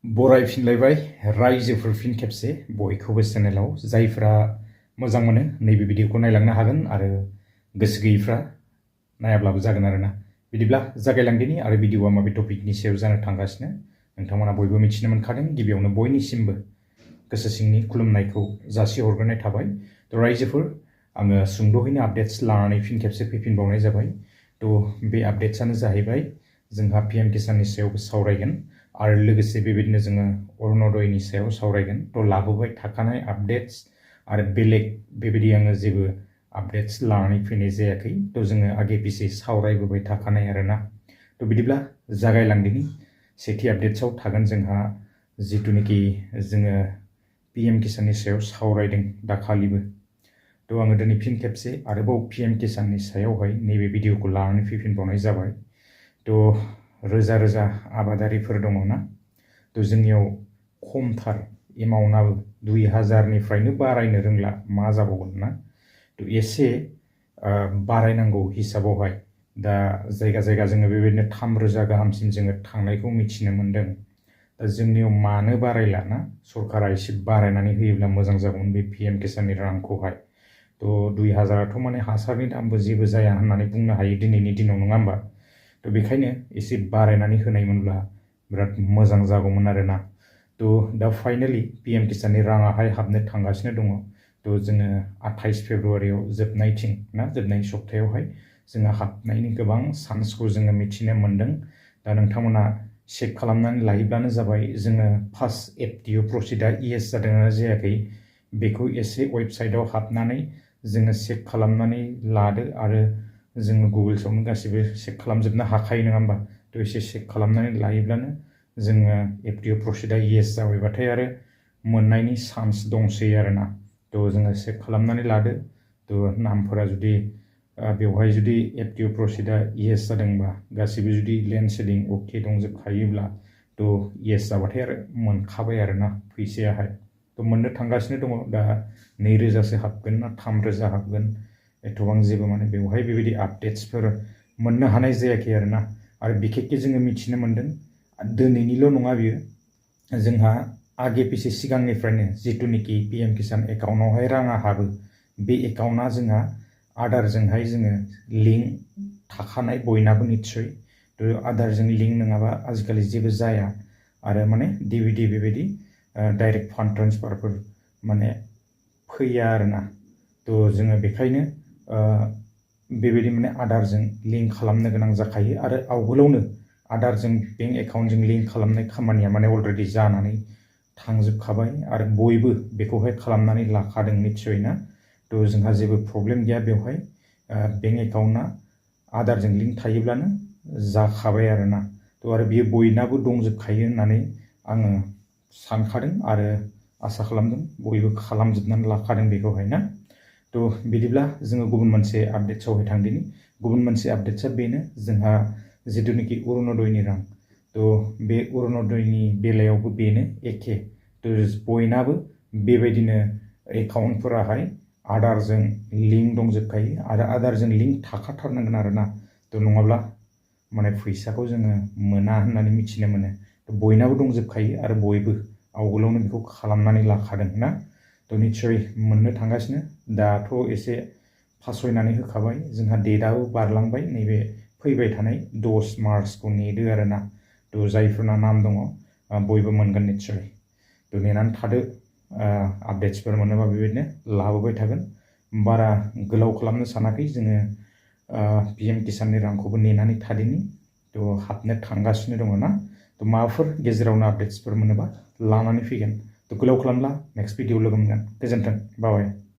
बरायफिनलायबाय रायजोफोर फिन खेबसे बयखौबो चेनेलाव जायफ्रा मोजां मोनो नैबे भिडिअखौ नायलांनो हागोन आरो गोसो गैयैफ्रा नायाब्लाबो जागोन आरोना। बिदिब्ला जागायलांदिनि आरो भिडिअआ माबे टपिकनि सायाव जानो थांगासिनो नोंथांमोना बयबो मिथिनो मोनखादों। गिबियावनो बयनिसिमबो गोसो सिंनि खुलुमनायखौ जासिहरग्रोनाय थाबाय। रायजोफोर आङो सुंद'यैनो आपडेट्स लानानै फिन खेबसे फैफिनबावनाय जाबाय। बे आपडेट्सआनो जाहैबाय जोंहा PM किसाननि सायावबो सावरायगोन आरो लोगोसे बेबायदिनो जोङो अरुणोदयनि सायाव सावरायगोन। लाबोबाय थाखानाय आपडेट्स आरो बेलेग बेबायदि आङो जेबो आपडेट्स लानानै फैनाय जायाखै। जोङो आगे पिछे सावरायबोबाय थाखानाय आरोना। बिदिब्ला जागायलांदिनि सेथि आपडेट्सआव थागोन जोंहा जिथुनिखि जोङो PM किसाननि सायाव सावरायदों दाखालिबो। आङो दिनै फिन खेबसे आरोबाव PM किसाननि सायावहाय नैबे भिडिअखौ लानानै फैफिनबावनाय जाबाय। रोजा रोजा आबादारिफोर दङ ना। जोंनियाव खमथार एमाउन्टआबो 2000निफ्रायनो बारायनो रोंला मा जाबावगोन ना। एसे बारायनांगौ हिसाबावहाय दा जायगा जायगा जोङो बेबायदिनो 3000 गाहामसिम जोङो थांनायखौ मिथिनो मोन्दों। जोंनियाव मानो बारायला ना, सरकारा एसे बारायनानै होयोब्ला मोजां जागौमोन बे PM किसाननि रांखौहाय। 2000आथ' माने हासारनि दामबो जेबो जाया होननानै बुंनो हायो दिनैनि दिनाव, नङा होमबा। बेखायनो एसे बारायनानै होनायमोनब्ला बिराद मोजां जागौमोन आरोना। दा फाइनालि PM किसाननि राङाहाय हाबनो थांगासिनो दङ। जोङो 28 फेब्रुआरियाव जोबनायथिं ना, जोबनाय सप्तायावहाय जोङो हाबनायनि गोबां चान्सखौ जोङो मिथिनो मोन्दों। दा नोंथांमोना चेक खालामनानै लायोब्लानो जाबाय। जोङो फार्स्ट FTO प्रसिडा येस जादोंना जायाखै बेखौ एसे वेबसाइटआव हाबनानै जोङो चेक खालामनानै लादो आरो जोङो गुगोल्सआवनो गासैबो चेक खालामजोबनो हाखायो, नङा होमबा। एसे चेक खालामनानै लायोब्लानो जोङो FTO प्रसिडा येस जाबायबाथाय आरो मोननायनि चान्स दंसै आरोना। जोङो चेक खालामनानै लादो। नामफोरा जुदि बेवहाय जुदि FTO प्रसिडा येस जादोंबा, गासैबो जुदि लेन्ड सेलिं अके दंजोबखायोब्ला येस जाबाथाय आरो मोनखाबाय आरोना फैसायाहाय। मोननो थांगासिनो दङ। दा 2000सो हाबगोन ना 3000 हाबगोन एथबां जेबो माने बेवहाय बेबायदि आपडेट्सफोर मोननो हानाय जायाखै आरोना। आरो बिखेखके जोङो मिथिनो मोन्दों दिनैनिल' नङा बियो, जोंहा आगे पिछे सिगांनिफ्रायनो जिथुनिखि PM किसान एकाउन्टआवहाय राङा हाबो, बे एकाउन्टआ जोंहा आधारजोंहाय जोङो लिंक थाखानाय बयनाबो निस्सय। आधारजों लिंक नङाबा आजिखालि जेबो जाया आरो माने DVD बेबायदि डाइरेक्ट फान्ड ट्रेन्सफारफोर माने फैया आरोना। जोङो बेखायनो बेबायदि माने आधारजों लिंक खालामनो गोनां जाखायो आरो आवगोलावनो आधारजों बेंक एकाउन्टजों लिंक खालामनाय खामानिया माने अलरेडि जानानै थांजोबखाबाय आरो बयबो बेखौहाय खालामनानै लाखादों निस्सय ना। जोंहा जेबो प्रब्लेम गैया बेवहाय। बेंक एकाउन्टआ आधारजों लिंक थायोब्लानो जाखाबाय आरोना। आरो बियो बयनाबो दंजोबखायो होननानै आङो सानखादों आरो आसा खालामदों बयबो खालामजोबनानै लाखादों बेखौहाय ना। बिदिब्ला जोङो गुबुन मोनसे आपडेट्सआवहाय थांदिनि। गुबुन मोनसे आपडेट्सआ बेनो जोंहा जिथुनिखि अरुणोदयनि रां। बे अरुणोदयनि बेलायावबो बेनो एखे। बयनाबो बेबायदिनो एकाउन्टफोराहाय आधारजों लिंक दंजोबखायो आरो आधारजों लिंक थाखाथारनांगोन आरोना। नङाब्ला माने फैसाखौ जोङो मोना होननानै मिथिनो मोनो। बयनाबो दंजोबखायो आरो बयबो आवगोलावनो बेखौ खालामनानै लाखादों ना। निस्सय मोननो थांगासिनो। दाथ' एसे फासयनानै होखाबाय। जोंहा डेटआबो बारलांबाय। नैबे फैबाय थानाय 10 मार्चखौ नेदो आरोना। जायफोरना नाम दङ बयबो मोनगोन निस्सय। नेनानै थादो। आपडेट्सफोर मोनोबा बेबायदिनो लाबोबाय थागोन। बारा गोलाव खालामनो सानाखै जोङो। PM किसाननि रांखौबो नेनानै थादिनि। हाबनो थांगासिनो दङ ना। माबाफोर गेजेरावनो आपडेट्सफोर मोनोबा लानानै फैगोन। गोलाव खालामला नेक्स्ट भिडिअ लोगो मोनगोन। गोजोन्थों। बाय।